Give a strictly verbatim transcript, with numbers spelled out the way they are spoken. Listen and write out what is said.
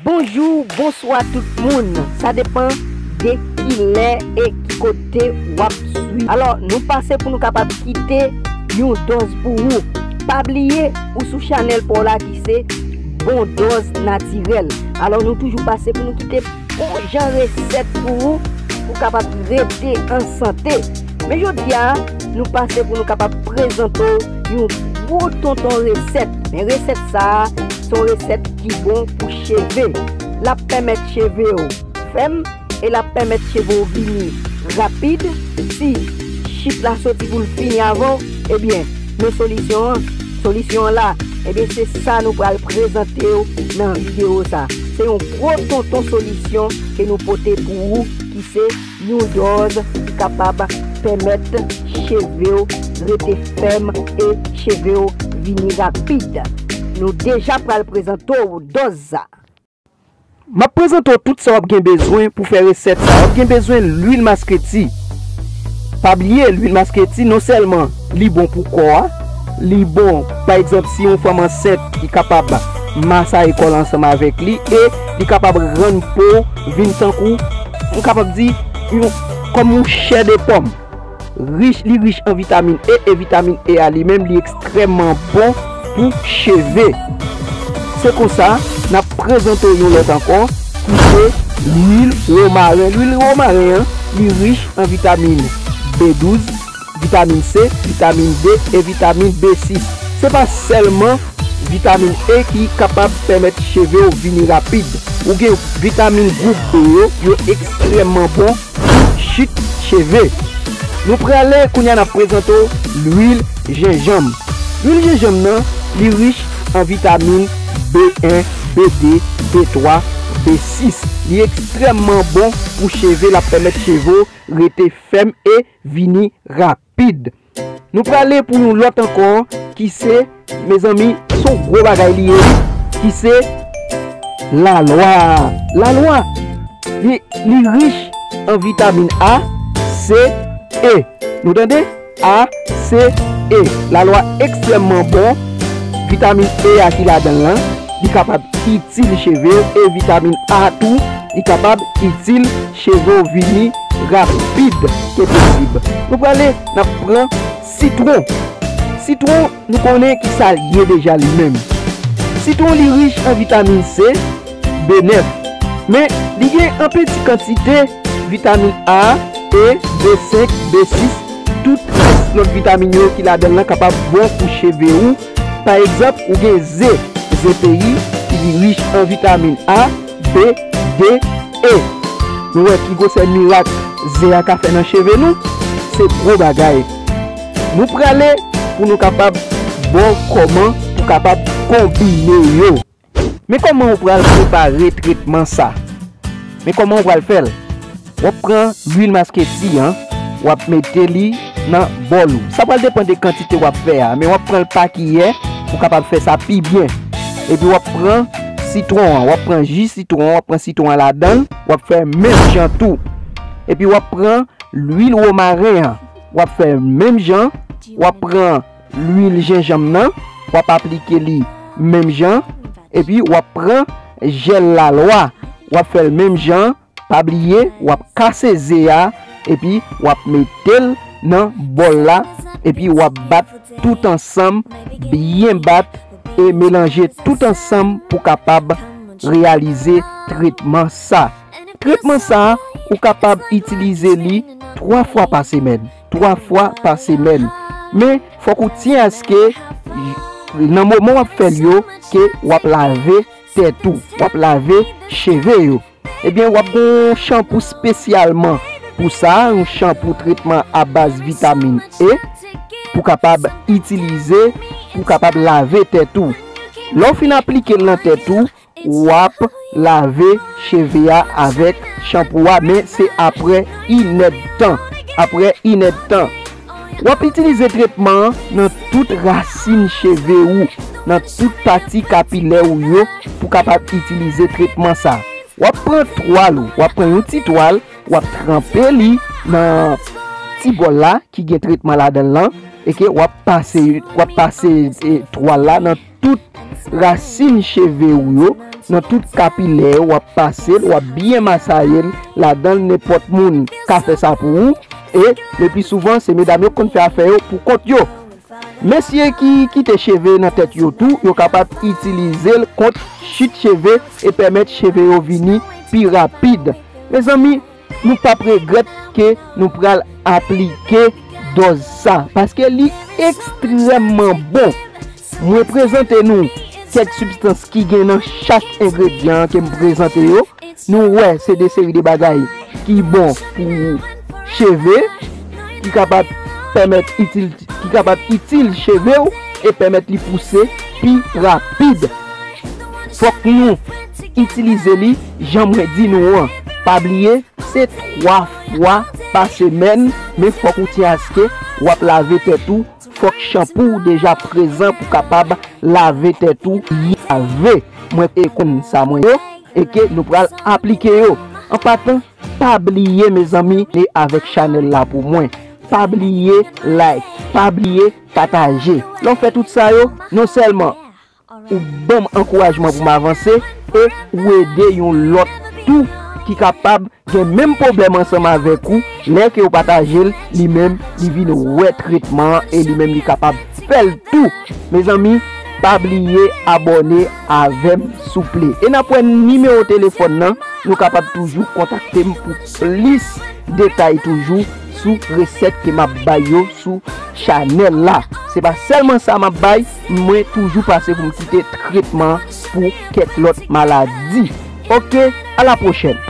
Bonjou, bonswa tout moun. Sa depann de kilè e ki kote w ap swiv. Alò, nou pase pou nou kapab kite yon dòz pou ou. Pa bliye, ou sou chanèl pa w la ki se Bon Dòz Natirèl. Alò, nou toujou pase pou nou kite bon jan resèt pou ou, pou kapab rete an sante. Men jodi a, nou pase pou nou kapab prezante w yon gwo tonton resèt. Men resèt sa a, se yon resèt ki bon pou cheve. L ap pèmèt cheve w fèm e l ap pèmèt cheve w vini rapid. Si chit la soti pou l fini avan w, ebyen, men solisyon an. Solisyon an la, ebyen, se sa nou pral prezante w nan videyo sa. Se yon gwo tonton solisyon ke nou pote pou ou, ki se yon dòz ki kapab pèmèt cheve w rete fèm e cheve w vini rapid. Nou deja pral prezante w dòz sa. M ap prezante w tout sa w ap gen bezwen pou fè resèt sa. W ap gen bezwen lwil maskreti. Pa bliye, lwil maskreti non sèlman li bon pou kò a, li bon, pa egzanp, si yon fanm ansent, li kapab masaye kò l ansanm avèk li e li kapab rann po vin tankou, m kapab di, yon, kòm yon chè de pòm. Rich, li rich an vitamin E, e vitamin E a li menm, li ekstrèmman bon pou cheve. Se konsa, n ap prezante w yon lòt ankò, ki se lwil womaren. Lwil womaren an, li rich an vitamin B douz, vitamin C, vitamin D e vitamin B sis. Se pa sèlman vitamin E ki kapab pèmèt cheve w vini rapid. Ou gen vitamin gwoup B yo, yo ekstrèmman bon pou chit cheve. Nou prale, kounye a n ap prezante w lwil jenjanm. Lwil jenjanm nan, li rich an vitamin B en, B de, B twa, B sis. Li ekstrèmman bon pou cheve, l ap pèmèt cheve w rete fèm e vini rapid. Nou prale pou yon lòt ankò, ki se, mezanmi, se yon gwo bagay li ye, ki se lalwa. Lalwa, li, li rich an vitamin A, C, E. Nou tande? A, C, E. Lalwa ekstrèmman bon. Vitamin E a ki ladan l lan, li kapab itil cheve w, e vitamin A tou, li kapab itil cheve w vini rapid ke posib. Nou prale, n ap pran sitwon. Sitwon, nou konnen ki sa l ye deja li menm. Sitwon, li rich an vitamin C, B nèf. Men, li gen an peti kantite vitamin A, E, B senk, B sis, tout rès lòt vitamin yo ki ladan l lan kapab bon pou cheve ou. Pa egzanp, ou gen ze, ze peyi, ki li rich an vitamin A, B, D, E. Nou wè ki gwosè mirak ze a ka fè nan cheve nou? Se gwo bagay. Nou prale pou nou kapab ba w kòman pou kapab konbine yo. Men kòman ou pral prepare tretman sa. Men kòman ou pral fè l. W ap pran lwil masketi an, w ap mete li nan bòl ou. Sa pral depann de kantite w ap fè a, men w ap pran l pa kiyè pou w kapab fè sa pi byen. Epi w ap pran sitwon an, w ap pran ji sitwon an, w ap pran sitwon an ladan l, w ap fè menm jan tou. Epi w ap pran lwil womaren an, w ap fè menm jan, w ap pran lwil jenjanm nan, w ap aplike li menm jan, epi w ap pran jèl lalwa, w ap fè l menm jan, pa bliye, w ap kase ze a, epi w ap mete l nan bòl la, epi w ap bat tout ansanm, byen bat, e melanje tout ansanm pou kapab reyalize tretman sa. Tretman sa, ou kapab itilize li twa fwa pa semèn. Twa fwa pa semèn. Men, fòk ou tyen aske, nan moman w ap fè l yo, ke w ap lave tèt ou, w ap lave cheve yo. Ebyen, w ap gen yon chanpou espesyalman pou sa, yon chanpou tretman a baz vitamin E, pou kapab itilize, pou kapab lave tèt ou. Lè w fin aplike l nan tèt ou, w ap lave cheve a avèk chanpou a, men se apre inèdtan. Apre inèdtan. W ap itilize tretman an nan tout rasin cheve ou, nan tout pati kapilè ou yo, pou kapab itilize tretman sa. W ap pran twal ou, w ap pran yon ti twal, w ap tranpe li nan ti bòl la ki gen tretman ladan l lan, e ke w ap pase, w ap pase, e, twal la nan tout rasin cheve ou yo, nan tout kapilè yo, w ap pase l, w ap byen masaye l ladan l, nenpòt moun ka fè sa pou ou, e le pli souvan, se medam yo k konn fè afè yo pou kont yo. Mesye ki kite cheve nan tèt yo tou, yo kapab itilize l kont chit cheve e pèmèt cheve yo vini pi rapid. Mezanmi, nou p ap regrèt ke nou pral aplike dòz sa, paske li ekstrèmman bon. Mwen prezante nou kèk sibstans ki gen nan chak engredyan ke m prezante yo. Nou wè se de seri de bagay ki bon pou cheve, ki kapab pèmèt itil, ki kapab itil cheve w e pèmèt li pouse pi rapid. Fòk nou itilize li jan mwen di nou an. Pa bliye, se twa fwa pa semèn, men fòk ou tyen aske w ap lave tèt ou. Fòk chanpou w deja prezan pou kapab lave tèt ou. Lave, mwen e konn sa mwen yo, e ke nou pral aplike yo. An patan, pa bliye, mezanmi, ne avèk chanèl la pou mwen. Pa bliye like, pa bliye pataje. Lè w fè tout sa yo, non sèlman ou ban m ankourajman pou m avanse, e ou ede yon lòt tou ki kapab gen menm pwoblèm ansanm avèk ou. Lè ke w pataje l, li menm, li vin wè tretman an e li menm li kapab fè l tou. Mezanmi, pa bliye abòne avè m souple. E n ap wè nimewo telefòn nan, nou kapab toujou kontakte m pou plis detay toujou sou resèt ke m ap bay yo sou chanèl la. Se pa sèlman sa m ap bay, mwen toujou pase pou m kite tretman pou kèk lòt maladi. Oke, a la pwochèn.